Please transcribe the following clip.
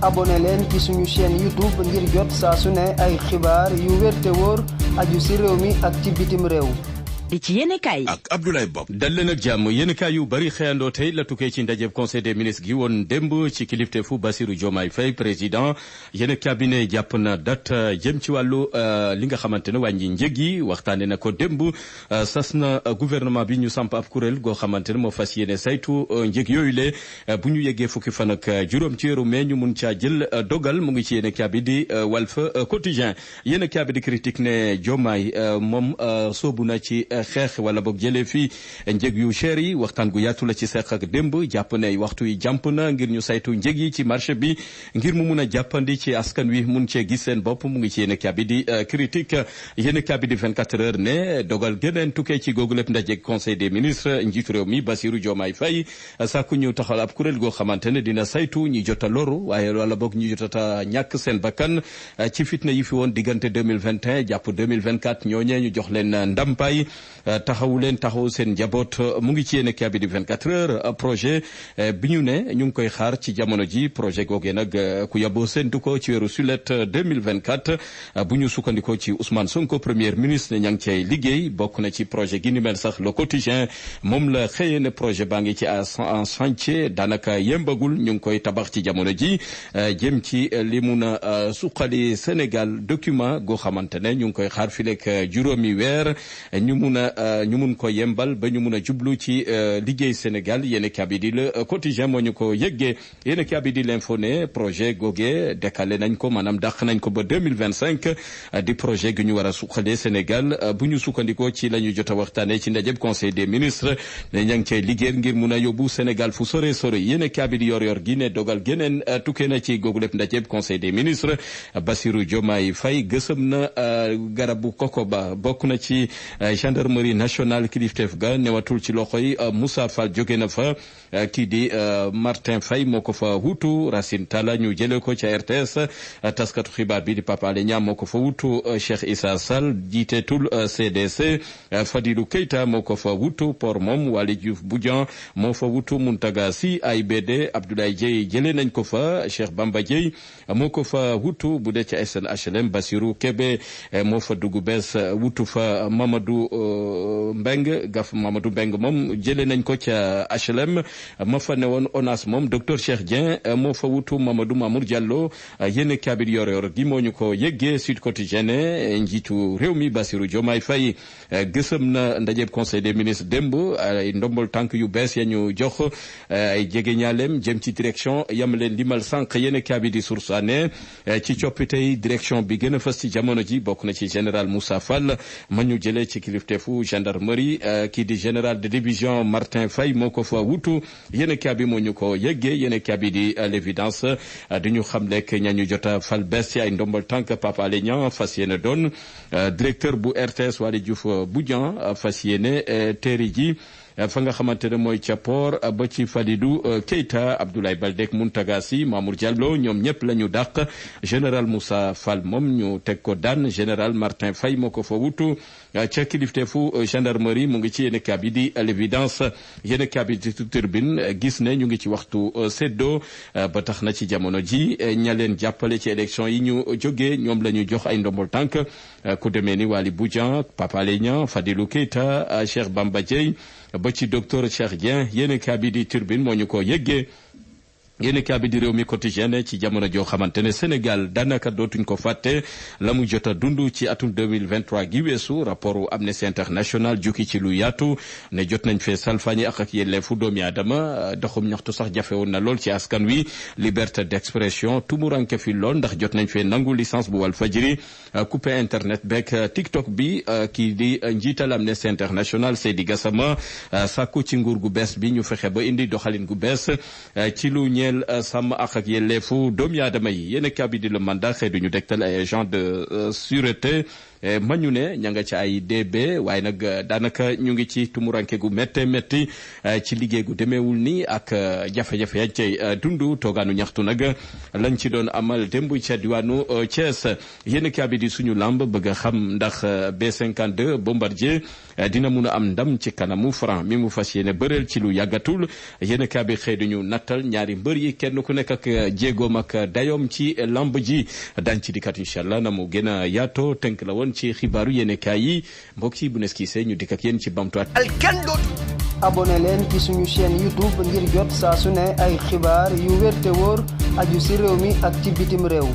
abonné leen ci suñu chaîne YouTube ngir jot saa su ne ay xibaar yu wér te wóor aju ci réew mi ak ci bitim réew. di ci yéenekaay ak Abdoulaye Bob dal leen ak jàmm yéenekaay yu bari xëyandoo tey la tukkee ci ndajeb conseil des ministres gi woon démb ci kilifteefu Bassirou Diomaye Faye président yéen cabinet jàpp na date jëm ci wàllu li nga xamante ne wàññi njëg yi waxtaane na ko démb sas na gouvernement bi ñu samp ab kuréel goo xamante ne moo fas yéene saytu njëg yooyu le bu ñu yeggee fukki fan ak juróom ci weeru mai ñu mun caa jël dogal mu ngi ci yéen cabinet di Walf Quotidien yéen cabinet di critique ne Diomaye moom soobu na ci xeex wala boog jëlee fii njëg yu cher yi waxtaan gu yaatu la ci seq ak démb jàpp ne waxtu yi jàmp na ngir ñu saytu njëg yi ci marché bi ngir mu mun a jàppandi ci askan wi mun cee gis seen bopp mu ngi ci yéen kabi di critique yéen kabi di 24 heures ne dogal geneen tukkee ci googu lépp ndaje conseil des ministres njiitu réew mi Bassirou Diomaye Faye sàkku ñu taxal ab kuréel goo xamante ne dina saytu ñi jota loru waaye wala boog ñi jotata ñàkk seen bakkan ci fitna yi fi woon diggante 2021 jàpp 2024 ñooñee ñu jox leen ndampaay taxawu leen taxaw seen njaboot mu ngi ci yéen kabi di 24 heures projet bi ñu ne ñu ngi koy xaar ci jamono ji projet googee nag ku yaboo séntu ko ci weeru sulet 2024 bu ñu sukkandikoo ci Ousmane Sonko premier ministre ña ngi cay liggéey bokk na ci projet gi ni mel sax le quotidien moom la xëyee ne projet baa ngi ci en chantier daanaka yembagul ñu ngi koy tabax ci jamono ji jëm ci li mun a suqali Sénégal document goo xamante ne ñu ngi koy xaar fileek juróomi weer ñu mun ko yembal ba ñu mun a jublu ci liggéey Sénégal yéen kabi di le quotidien moo ñu ko yëggee yéen kabi di l'info ne projet goge décalé nañ ko maanaam dàq nañ ko ba 2025 di projet gi ñu war a suqalee Sénégal bu ñu sukkandikoo ci la ñu jot a waxtaanee ci ndajeb conseil des ministres ne ña ngi cay liggéey ngir mun a yóbbu Sénégal fu sore sore yéen kabi di yor gi ne dogal geneen tukkee na ci googu lépp ndajeb conseil des ministres Bassirou Diomaye Faye gësëm na garabu koko ba bokk na ci gendarmerie nationale kilifteef ga newatul ci loxoy Moussa Fall jóge na fa kii di Martin Faye moo ko fa wutu Racine Talla ñu jëlee ko ca RTS taskatu xibaar bi di Pape Alé Niang moo ko fa wutu Cheikh Issa Sall jiitetul CDC Fadilou Keita moo ko fa wutu Port moom Waly Diouf Bodian moo fa wutu Mountaga Sy AIBD Abdoulaye Dieye jëlee nañ ko fa Cheikh Bamba Dieye moo ko fa wutu bu dee ca SNHLM Bassirou Kébé moo fa dugg bees wutu fa Mamadou Mbeng moom jëlee nañ ko ca HLM ma fa ne woon ONAS moom docteur Cheikh Dieng moo fa wutu Mamadou Mamour Diallo yéen kabir yor gi moo ñu ko yëggee Sud Quotidien njiitu réew mi Bassirou Diomaye Faye gësëm na ndajeb conseil des ministres démb ay ndombol tànk yu bees ya ñu jox ay jege ñaaleem jëm ci direction yam leen limal sànq yéen kabir di Source A ne ci coppitey direction bi gën a fës ci jamono ji bokk na ci général Moussa Fall ma ñu jëlee ci kilifteefu gendarmerie kii di général de division Martin Faye moo ko fa wutu yéen kabi moo ñu ko yëggee yéen kabi di l'évidence di ñu xam lekk ñañu jota fal bees ci ay ndombal tànk Pape Alé Niang fas yéene doon directeur bu RTS Waly Diouf Bodian fas yéene teeri ji fa nga xamante ne mooy ca port ba ci Fadilou Keita Abdoulaye Baldé Mountaga Sy Mamour Diallo ñoom ñëpp la ñu dàq général Moussa Fall moom ñu teg ko daan général Martin Faye moo ko fa wutu ca kilifteefu gendarmerie mu ngi ci yéen kabi di l'évidence yéen kabi di Tribune gis ne ñu ngi ci waxtu seddo ba tax na ci jamono ji ña leen jàppale ci élection yi ñu jógee ñoom la ñu jox ay ndombol tànk ku demee ni Waly Bodian Pape Alé Niang Fadilou Keita Cheikh Bamba Dieye ba ci docteur Cheikh Dieng yéen kabi di Tribune moo ñu ko yëggee yéen kabi di réew mi quotidien ci jamono joo xamante ne Sénégal daanaka dootuñ ko fàtte la mu jot a dund ci atum 2023 gi weesu rapport Amnesty International jukki ci lu yaatu ne jot nañ fee salfañi ak yelleefu doomi aadama doxum ñaxtu sax jafe woon na lool ci askan wi liberté d'expression tumuranke fi lool ndax jot nañ fee nangu licence bu Walfadjri coupé internet beeg TikTok bi kii di njiital Amnesty International Seydi Gassama sàkku ci nguur gu bees bi ñu fexe ba indi doxalin gu bees ci lu ñeel sàmm ak yelleefu doomi aadama yi yéen kabi di le mandat xëy duñu dektal ay agent de sûreté mañu ne ña nga ci ay DB waaye nag daanaka ñu ngi ci tumuranke gu métte métti ci liggéey gu demeewul ni ak jafe-jafe yañ cay dundu toogaanu ñaxtu nag lañ ci doon amal démb ca diwaanu Thiès yéen kaa bi di suñu lamb bëgg a xam ndax B52 Bombardier dina mun a am ndam ci kanamu Franc mi mu fas yéene bëreel ci lu yàggatul yéen kaa bi xëy duñu nattal ñaari mbër yi kenn ku nekk ak jéegoom ak dayoom ci lamb ji dañ ci dikkat incha allah na mu gën a yaatoo tënk la woon ci xibaaru yéen kaa yi mbokk yi bu nes kiisee ñu dikk ak yéen ci bamtuwaat abonné leen ci suñu chaîne YouTube ngir jot saa su ne ay xibaar yu wér te wóor aju ci réew mi ak ci bitim réew